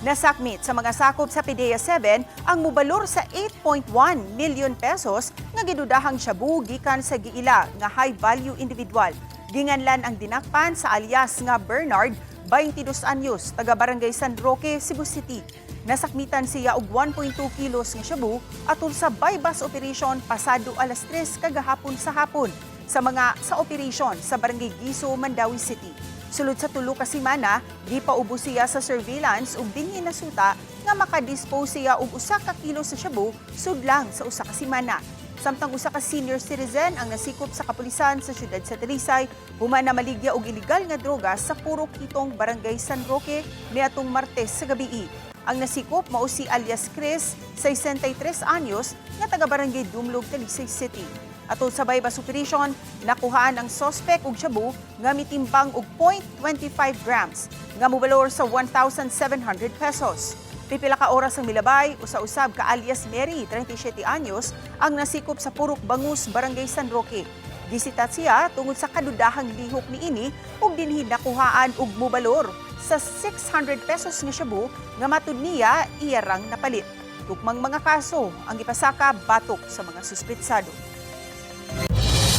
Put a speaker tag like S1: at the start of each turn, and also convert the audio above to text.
S1: Nasakmit sa mga sakop sa PDEA 7 ang mubalor sa 8.1 million pesos nga gidudahang shabu gikan sa giila nga high value individual. Ginganlan ang dinakpan sa alias nga Bernard, 22 anyos, taga Barangay San Roque, Cebu City. Nasakmitan siya og 1.2 kilos nga shabu atol sa buy-bust operation pasado alas 3 kagahapon sa hapon sa mga sa operation sa Barangay Giso, Mandaue City. Sulod sa 3 ka semana, gipaubos siya sa surveillance ug dinhi nasuta nga makadispose siya og 1 ka kilo sa shabu sudlang sa 1 ka semana. Samtang usa ka senior citizen ang nasikop sa kapulisan sa siyudad sa Talisay human na maligya og illegal nga droga sa Purok Hitong, Barangay San Roque niadtong Martes sa gabii. Ang nasikop mao si alias Chris, 63 anyos, nga taga Barangay Dumlog, Talisay City. Atol sa buy-bust operation, nakuhaan ang sospek og shabu nga mitimbang og 0.25 grams nga mobalor sa 1,700 pesos. Pipila ka oras ang milabay, usa-usab ka alias Mary, 37 anyos, ang nasikop sa Purok Bangus, Barangay San Roque. Gisitat siya tungod sa kadudahang lihok niini ug dinhi nakuhaan og mobalor sa 600 pesos nga shabu nga matud niya iyarang napalit. Tukmang mga kaso ang gipasaka batok sa mga suspetsado.